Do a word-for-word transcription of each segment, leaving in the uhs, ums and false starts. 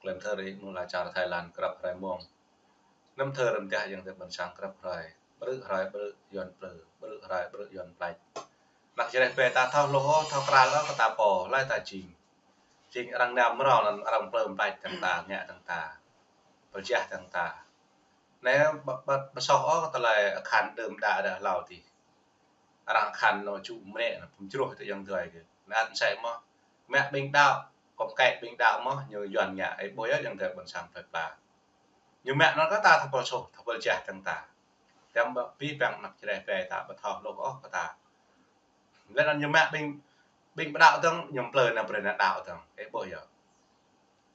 Klem thơ rĭ mơ̆ng ala čar Thái Lan krăp hrơi mông. Năm thơ răm tah ayŏng adơi ƀôn sang krăp hrơi. Brư̆ hrơi brư̆ Yuan plư, brư̆ hrơi brư̆ Yuan plač. Anăk Jrai pe ta thâo hluh ôh, thâo krăn ôh kơ ta pô, hlơi ta jing. Jing arăng nao mrâo anŭn arăng plư plač tơ̆ng ta, ngă tơ̆ng ta. Pơjah tơ̆ng ta. Anai ƀă, ƀă, ƀă soh ôh kơ tơlơi akhan đưm đă đă hlâo adih. Arăng akhan anŏ čŭ mrĕ anŭn pơmčruh tơ ayŏng adơi kơ. Anŭn sĕ mơ̆. Mă ƀing đaŏ, kŏm kĕ ƀing đaŏ mơ̆, ñu Yuan ngă, ih ƀuh yơh ayŏng adơi ƀôn sang plơi pla. Ñu mă anŭn kơ ta thâo pơl soh, thâo pơl jah tơ̆ng ta. Tơm ƀă pih păng anăk Jrai pe ta ƀu thâo hluh ôh kơ ta. Lĕ anŭn ñu mă ƀing, ƀing ƀu đaŏ tơ̆ng, ñu plư nao brơi nao đaŏ tơ̆ng. Ih ƀuh yơh.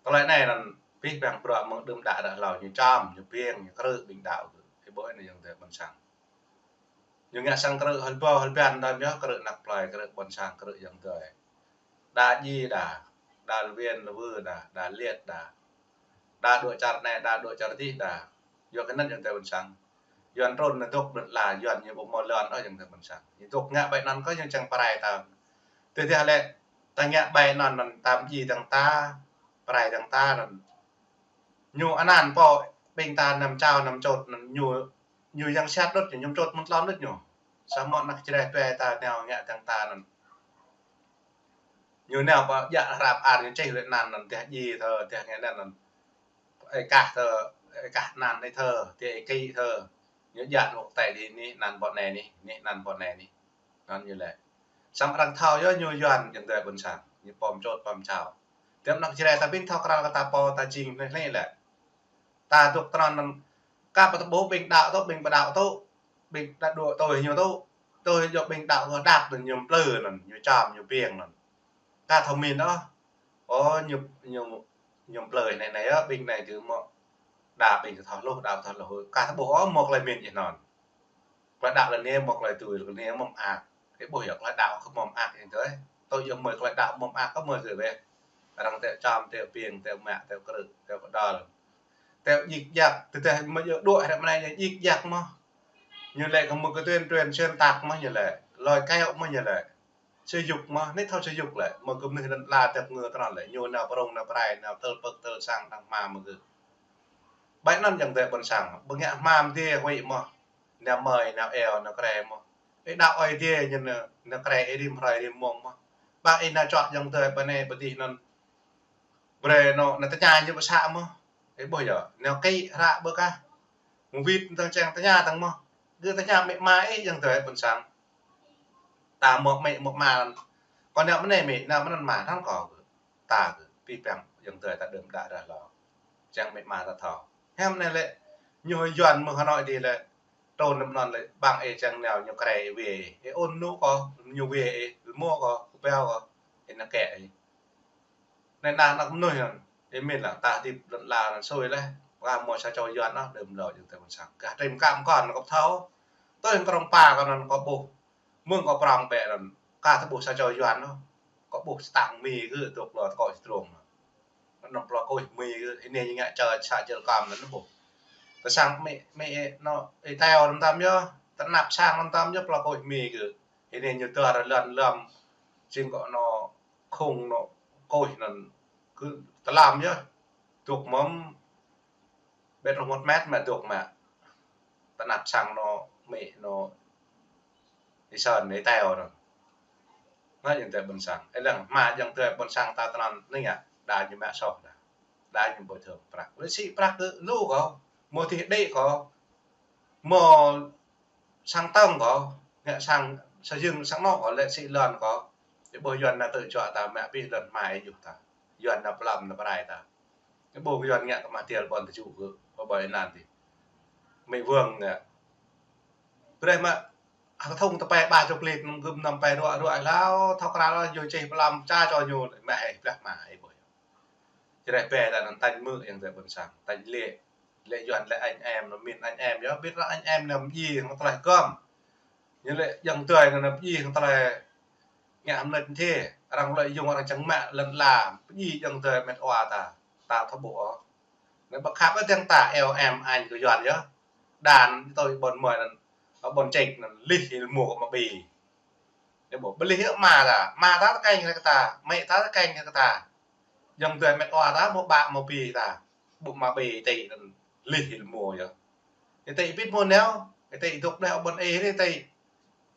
Tơlơi anai anŭn pih păng bruă mơ̆ng đưm đă đă hlâo ñu čăm, ñu piêng, ñu krư̆ ƀing đaŏ kơ. Ih ƀuh anai ayŏng adơi ƀôn sang. Ñu ngă sang krư̆ hơl ƀâo hơl ƀiăn đah yơh, krư̆ anăk plơi, krư̆ ƀôn sang, krư̆ ayŏng adơi. Đa djai đa, đa lơ win lơ wư đa, đa liet đa. Đa dŏ čar anai, đa dŏ čar adih đa. Yua kơ anŭn ayŏng adơi ƀôn sang. Yuan trŭn nao dŏ ƀơi lŏn ala, Yuan ñu ƀu hmâo lŏn ôh ayŏng adơi ƀôn sang. Ñu dŏ ngă ƀơi anŭn kơ ñu čang prai ta. Tơdah lĕ ta ngă ƀơi anŭn anŭn tam djai tơ̆ng ta, prai tơ̆ng ta anŭn. Ñu anăn pô ƀing ta năm čô năm čôt anŭn ñu, ñu yang sat đôč ñu, ñu čôt mơ̆n tlôn đôč ñu. Samơ̆ anăk Jrai pe ta nao ngă tơ̆ng ta anŭn. Ñu nao pơ djă hrăp ar ñu čih lĕ anăn anŭn tơdah djai thơ, tơdah ngă anŭn anŭn. Ơi kah thơ, ơi kah anăn ơi thơ, tơdah ơi kĭ thơ. Ñu djă anŭn tơlơi dih anai anăn pô anai anai, anai anăn pô anai anai. Anŭn ñu lĕ. Samơ̆ arăng thâo yơh ñu Yuan ayŏng adơi ƀôn sang, ñu pơm čôt pơm čao. Tơm anăk Jrai ta ƀing thâo krăn kơ ta pô ta jing anai anai lĕ. Ta dŏ tơnăn anŭn, kah pơtơƀuh ƀing đaŏ tŭ, ƀing ƀu đaŏ tŭ, ƀing đaŏ dŏ tui ñu tŭ, tui djŏ ƀing đaŏ kơ đăp anŭn ñu plư anŭn, ñu čăm, ñu piêng anŭn. Kah thâo min ôh. Ơ, ñu, ñu, ñu plư anai anai yơh, ƀing anai kơ mơ̆ đa ƀing kơ thâo hluh, đa thâo hluh. Kah tơƀuh ôh mơ̆ tơlơi min djơ̆ anŭn. Tơlơi đaŏ lĕ anai mơ̆ tơlơi tui lĕ anai mơ̆ mơak. Ih ƀuh yơh tơlơi đaŏ kơ mơ̆ mơak ayŏng adơi. Tui yơh mơ̆ tơlơi đaŏ mơ̆ mơak kơ mơ̆ kơ weh. Arăng tĕ čăm, tĕ piêng, tĕ mă, tĕ krư̆, tĕ kơdŏl. Tĕ djik djak, tơdah mơ̆ yơh dŏ hrĕ mơnai ñu djik djak mơ̆. Ñu lĕ kơ mơ̆ kơ tuyên truyền xuyên tạc mơ̆ ñu lĕ. Lơi keo mơ̆ ñu lĕ. Sơyuk mơ̆, anai thâo sơyuk lĕ. Mơ̆ kơ mơnuih lŏn ala tĕp ngơ tơnăn lĕ. Ñu nao prong nao prai, nao tơl pơ̆k tơl sang đang hmua mơ̆ kơ. Ƀơi anŭn ayŏng adơi ƀôn sang, ƀu ngă hmua mơ̆ dih huĭ mơ̆. Nao mơi, nao eo, nao kre mơ̆. Ih đaŏ ơi dih ñu nao, nao kre ih rĭm hrơi rĭm mông mơ̆. Ƀă ih nao čuă ayŏng adơi ƀơi anai ƀơi dih anŭn. Brơi anŭn, anŭn tơña ñu ƀu să mơ̆. Ih ƀuh yơh, nao kĭ hră ƀu kah. Mơ̆ wĭt tơ̆ng čang tơña tơ̆ng mơ̆. Gơ̆ tơña amĭ ama ih ayŏng adơi ƀôn sang. Ta mơ̆ amĭ mơ̆ ama. Kâo nao mơ̆ anai amĭ, nao mơ̆ anŭn ama, hăng kâo gơ̆. Ta gơ̆, pih păng ayŏng adơi ta đưm đă đă hlâo. Čang amĭ ama ta thâo. Hiam anai lĕ, ñu Yuan mơ̆ng Hà Nội dih lĕ. Trŭn nao mơ̆ anŭn lĕ, ƀăng ih čang nao ñu kre ih wê ih. Ih ôn nŭ kâo, ñu wê ih, rơmô kâo, kơƀao kâo. Ih nao kĕ ih. Anai anăk mơnuih anŭn, ih min lăng ta hơdip lŏn ala anŭn sui leh, kah hmâo sa čô Yuan anŭn, đưm đă ayŏng adơi ƀôn sang. Kah trĭm kăm kon, kâo ƀu thâo. Tui hăng krong pa kâo anŭn kâo ƀuh. Mơ̆ng kâo prong bĕ anŭn, kah tơƀuh sa čô Yuan anŭn. Kâo ƀuh čơtang mi gơ̆, dŏ plơi tơkŏ čơdrông anŭn. Anŭn plơi kôih mi gơ̆, hĭ anai ñu ngă čơ sa jơl kăm anŭn ƀuh. Tơ sang mi, mi, anŭn, ih teo anŭn tăm yơh, tơ anăp sang anŭn tăm yơh, plơi kôih mi gơ̆. Hĭ anai ñu dơr lŏn lăm, jing kơ anŭn khung anŭn kôih anŭn kơ tơlăm yơh. Dŏ mơ̆m, ƀĕ rơmut met mă dŏ mă. Tơ anăp sang anŭn, mi anŭn, ih sơnai teo anŭn. Anŭn ayŏng adơi ƀôn sang. Ih lăng hmua ayŏng adơi ƀôn sang ta tơnăn anai ngă, đa ñu mă soh đa. Đa ñu bồi thường prăk. Lĕ sĭ prăk kơ lu kâo, mơ̆ tih đĭ kâo. Mơ̆ sang tơ̆ng kâo, ngă sang, sa jưng sang anŏ kâo, lĕ sĭ lŏn kâo. Ih ƀuh Yuan nao tơčuă ta, mă pih lŏn hmua ih juh ta. Yuan nao plăm nao prai ta. Ih ƀuh Yuan ngă kơ mă tial ƀôn tơčŭ kơ, ƀơi ƀơi anŭn dih. Mĭ Vương ngă. Brơi mă, hơk thŭng tơpai ƀa čŏk lĕ, nŭng gơ̆m năm pai ruă ruă hlâo, thâo krăn hlâo, yua čih plăm, ča čô ñu, mă hĕ, blah mă hĕ ƀuh. Jrai pe ta anŭn tañ mơ̆ ayŏng adơi ƀôn sang, tañ lĕ, lĕ Yuan lĕ anh em, anŭn min anh em yơh, ƀiă anŭn anh em anŭn pơdjai hăng tơlơi gơ̆m. Ñu lĕ ayŏng adơi anŭn pơdjai hăng tơlơi ngă hơmơ̆t thê, arăng lĕ yŭng arăng čang mă lŏn ala, pơdjai ayŏng adơi met wa ta, ta thâo ƀuh ôh. Anŭn ƀă khăp ôh tơ̆ng ta eo em añ kơ Yuan yơh. Đan tui ƀôn mơi anŭn, ƀôn čĕk anŭn, lih hil mô kơ mă ƀi. Anŭn ƀu, ƀu lih ôh ama ta, ama ta tơkeng kơ ta, amĭ ta tơkeng kơ ta. Ayŏng adơi met wa ta, mơ̆ ƀă mơ̆ pi ta. Ƀu mă ƀing tơlơi anŭn lih hil mơ̆ yơh. Tơlơi pit mơ̆ nao, tơlơi dŏ đeh ƀôn ih tơlơi.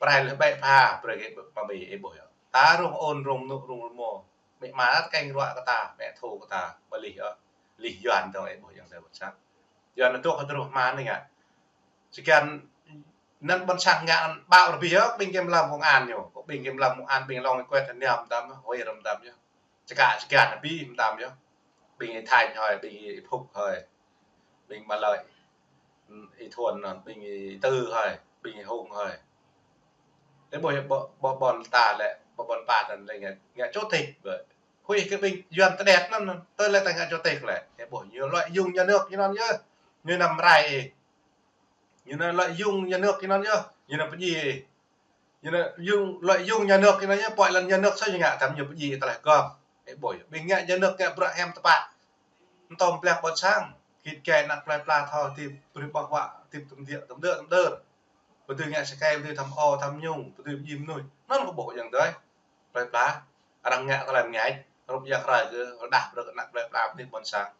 Prai leh ƀĕ pha, prai kơ mă ƀing ih ƀuh yơh. Ta rŭng ôn, rŭng nŭ, rŭng mơ̆. Mĕ ma ta keng ruă kơ ta, mĕ thâo kơ ta, ƀu lih yơh. Lih Yuan tơ̆ng ih ƀuh ayŏng adơi ƀôn sang. Yuan tơ̆ kơ truh mơ̆n ngă. Sơkăn anŭn ƀôn sang ngă ƀă rơbih yơh, ƀing kiăng lăm công an ñu. Ƀing kiăng lăm công an, ƀing lŏng kuet anăm tam, hơi răm tam yơh. Čơkă čơkă anăm ƀing tam yơh. Ƀing ih Thanh hơi, ƀing ih Phúc hơi. Ƀing Mă Lợi. Ih Thuần anŭn, ƀing ih Tư hơi, ƀing ih Hùng hơi. Tơlơi ƀuh ƀôn, ƀôn, ƀôn ta lĕ, ƀôn, ƀôn pă anŭn lĕ ngă, ngă chủ tịch ƀơi. Huĭ kơ ƀing Yuan tơdet anŭn, tơlơi ta ngă chủ tịch lĕ. Tơlơi ƀuh ñu lợi dụng nhà nước ñu anŭn yơh. Ñu anăm rai ih. Ñu anăm lợi dụng nhà nước ñu anŭn yơh. Ñu anăm pơdjai ih. Ñu anăm dùng, lợi dụng nhà nước ñu anŭn yơh, pơai lăn nhà nước sa ñu ngă tam ñu pơdjai ih tơlơi gơ̆p. Ih ƀuh yơh. Ƀing ngă nhà nước ngă bruă hiam tơpă. Anăm tơm ƀlĕk ƀôn sang. Git gai ană plơi pla thâo, tĭp brơi ƀơ̆ng huă, tĭp tơm dơ̆, tơm dơ̆, tơm dơ̆. Pơdơi ngă sơkai, pơdơi tham ô, tham nhũng, pơdơi pơdjai mơnuih. Anŭn kơ ƀuh ayŏng adơi. Plơi pla. Arăng ngă tơlơi mơngač. Rup yơh rai kơ, rơđah brơi kơ ană plơi pla pơdơi ƀôn sang.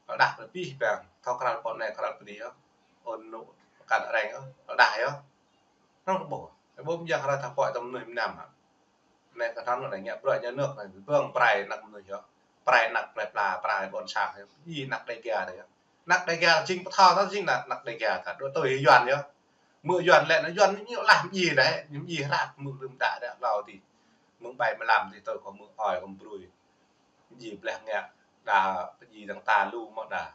Rơđah brơi pih păng. Thâo krăl pô anai krăl pơdơi yơh. Ôn nŭ kăn reng yơh. Rơđah yơh. Anŭn kơ ƀuh. Ƀuh mơ̆ yơh rai thâo pơai tơm mơnuih mơnam hă. Anai kơ tơnăn anai ngă bruă nhà nước anai, ƀơ̆ng prai ană mơnuih yơh. Prai ană plơi pla, prai ƀôn sang yơh. Ih ană Đêga yơh. Ană Đêga jing pơthâo ta jing ană, ană Đêga ta. Dŏ tui Yuan yơh. Mơ̆ Yuan lĕ anŭn Yuan ñu lah mơ̆ ih lĕ, ñu mơ̆ ih hrăp mơ̆ lơ̆m đă đă hlâo tih. Mơ̆ng ƀai mlam tih tui kơ mơ̆ ơi kơ brui. Mơ̆ ih bleh ngă đa pơdjai dơ̆ng ta lu mơ̆ đa.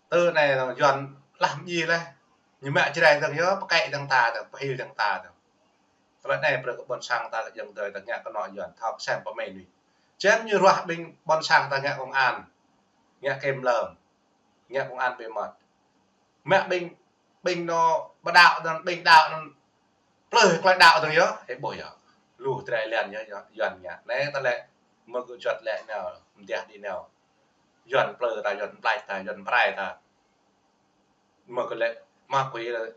Tơ anai Yuan lah mơ̆ ih lĕ. Ñu mă Jrai dơ̆ng yơh, pơkĕ dơ̆ng ta dơ̆ng, pơhil dơ̆ng ta dơ̆ng. Tơlơi anai brơi kơ ƀôn sang ta lĕ ayŏng adơi ta ngă kơ anŏ Yuan, thâo kơsem pơmĭn lui. Čem ñu ruah ƀing ƀôn sang ta ngă công an, ngă kiểm lâm, ngă công an bí mật. Mă ƀing, ƀing anŏ ƀu đaŏ anŭn, ƀing đaŏ anŭn, plơi tơlơi đaŏ dơ̆ng yơh, ih ƀuh yơh. Lu Jrai lĕ yơh, yơh, Yuan ngă. Anai ta lĕ, mơ̆ kơ juăt lĕ nao, mơ̆ dih đĭ nao. Yuan plơi ta, Yuan plai ta, Yuan prai ta. Mơ̆ kơ lĕ, ma quỷ lĕ,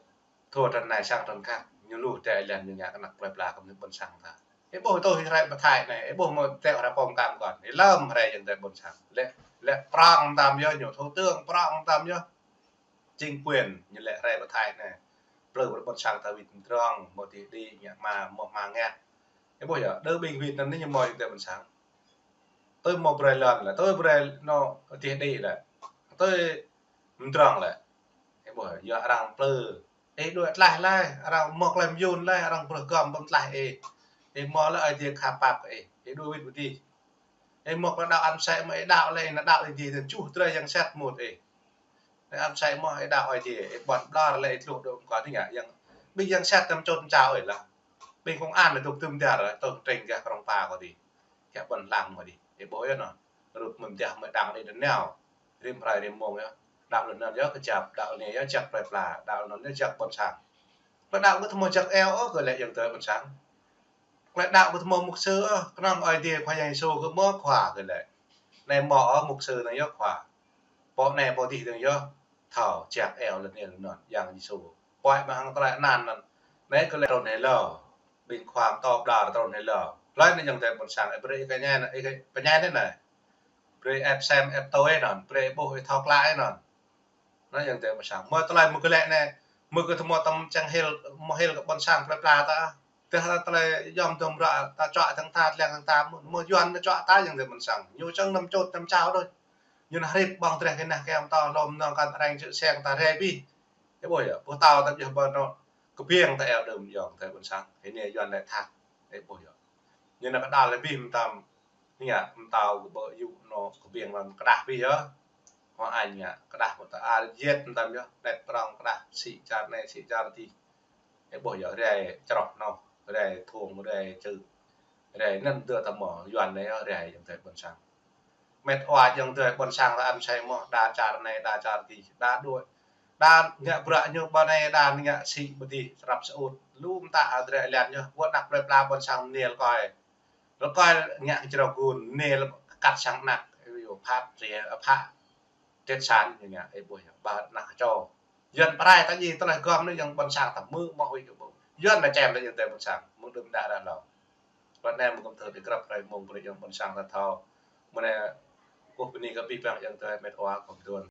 thua trăn anai sang trăn khác, ñu lu Jrai lĕ ñu ngă kơ ană plơi pla kơ mơnuih ƀôn sang ta. Ih ƀuh tui ih rai pơthai anai, ih ƀuh mơ̆ tơlơi rai pom kam kŏn, ih lơ̆m rai ayŏng adơi ƀôn sang. Lĕ, lĕ prŏng tam yơh, ñu thủ tướng prŏng tam yơh. Chính quyền, ñu lĕ rai pơthai anai. Plơi ƀôn sang ta wĭt mơdrŏng, mơ̆ tih đĭ ngă ma, mơ̆ ma ngă. Ih ƀuh yơh, đơ ƀing wĭt anŭn ñu mơ̆ ayŏng adơi ƀôn sang. Tui mơ̆ brơi lŏn lĕ, tui brơi anŏ tih đĭ lĕ. Tui mơdrŏng lĕ. Ih ƀuh yơh, arăng plư. Ih đuaĭ tlaih laih, arăng mơ̆ klem yun laih, arăng brơi gơ̆m ƀơ̆ng tlaih ih. Ih mơ̆ lĕ Ơi Adai khăp pap kơ ih. Ih đuaĭ wĭt ƀu dih. Ih mơ̆ kơ đaŏ ăn sĕ mơ̆ ih đaŏ lĕ, ih nao đaŏ ih dih, tơ̆ng čuh drơi yang sĕt mŭt ih. Ih ăn sĕ mơ̆ ih đaŏ ih dih, ih ƀuăn ƀlŏr lĕ ih tluh dŏ mơkŏn ih ngă, yang ƀing yang sĕt tơm čut čao ih lah. Ƀing công an lĕ dŏ tơm dar, tơ̆ng treng gah krong pa kơ dih. Gah ƀuăn lăng mơ̆ dih. Ih ƀuh yơh anŭn. Rup mơ̆ mơdah mơ̆ đang đĭ đơ nao. Rĭm hrơi rĭm mông yơh. Đaŏ lĕ anŭn yơh kơjăp, đaŏ lĕ anai yơh jăk plơi pla, đaŏ lĕ anŭn yơh jăk ƀôn sang. Tơlơi đaŏ kơ tơmơ̆ jăk eo ôh kơ lĕ ayŏng adơi ƀôn sang. Tơlơi đaŏ kơ tơmơ̆ mục sư ôh, kơnơ̆ng Ơi Adai Khua Yang Yêsu kơ mơ̆ khua kơ lĕ. Anai mơ̆ ôh mục sư anai yơh khua. Pô anai pô dih anai yơh thâo jăk eo lĕ anai lĕ anŭn Yang Yêsu. Pô ai mă hăng tơlơi anăn anŭn. Anai kơ lĕ trŭn hĭ lơ. Ƀing khua mơtô ƀlŏr trŭn hĭ lơ. Hlơi anai ayŏng adơi ƀôn sang, ih brơi ih kơ ñai anai, ih kơ pơñai anai anai. Brơi ih ĕp sem ĕp tui anŭn, brơi ih ƀuh ih thâo klă anŭn. Anŭn ayŏng adơi ƀôn sang. Mơ̆ tơlơi mơ̆ kơ lĕ anai, mơ̆ kơ tơmơ̆ tơm čang hil, mơ̆ hil kơ ƀôn sang plơi pla ta. Tơdah tơlơi yom dŏm ră ta čuă dơ̆ng ta, tlĕng dơ̆ng ta, mơ̆, mơ̆ Yuan anai čuă ta ayŏng adơi ƀôn sang. Ñu čang năm čut năm čao đôč. Ñu anai hrip ƀơ̆ng dreh kơ nah kơ mơtâo lŏm nong kăn reng čư̆ seng ta rai bih. Ih ƀuh yơh, ƀuh tao ta yơh ƀơ̆ng anŏ kơbiêng ta eo đơ̆m ayŏng adơi ƀôn sang. Hĭ anai Yuan lĕ thak. Ih ƀuh yơh. Ñu anai kơđal lĕ bih mơtam. Ñu ngă mơtâo kơ ƀơ̆ yŭ anŏ kơbiêng lăm kơđah bih yơh. Hŏ añ ngă kơđah mơta a jiet mơtam yơh. Net prŏng kơđah sĭ čar anai sĭ čar adih. Ih ƀuh yơh rai čroh anŏ, rai thung, rai čư̆. Rai anŭn dŏ tơmơ̆ Yuan anai yơh rai ayŏng adơi ƀôn sang. Met wa ayŏng adơi ƀôn sang ta ăn sĕ mơ̆, đa čar anai, đa čar adih, đa đuaĭ. Đa ngă bruă ñu ƀơ anai, đa ngă sĭ ƀơ adih, srăp sơut. Lu mơta adrĕ lĕn yơh, wơ̆t ană plơi pla ƀôn sang mơnil kơi. Rơkơi ngă kơ jrao gun, mơnil kăt sang ană, ih ƀuh yơh, phat ria, phat triệt sản ñu ngă, ih ƀuh yơh, ƀă ană čô. Yuan pơrai ta djai tơlơi gơ̆m anai ayŏng ƀôn sang ta mơ̆ mơ̆ huĭ kơ ƀơ̆ng. Yuan anai čem ta ayŏng adơi ƀôn sang, mơ̆ng đưm đă đă hlâo. Ră anai mơ̆ kơm thơ tih grăp hrơi mông brơi ayŏng ƀôn sang ta thâo. Mơ̆ng anai kâo bơni kơ abih bang ayŏng adơi met wa khŏm dơ̆ng.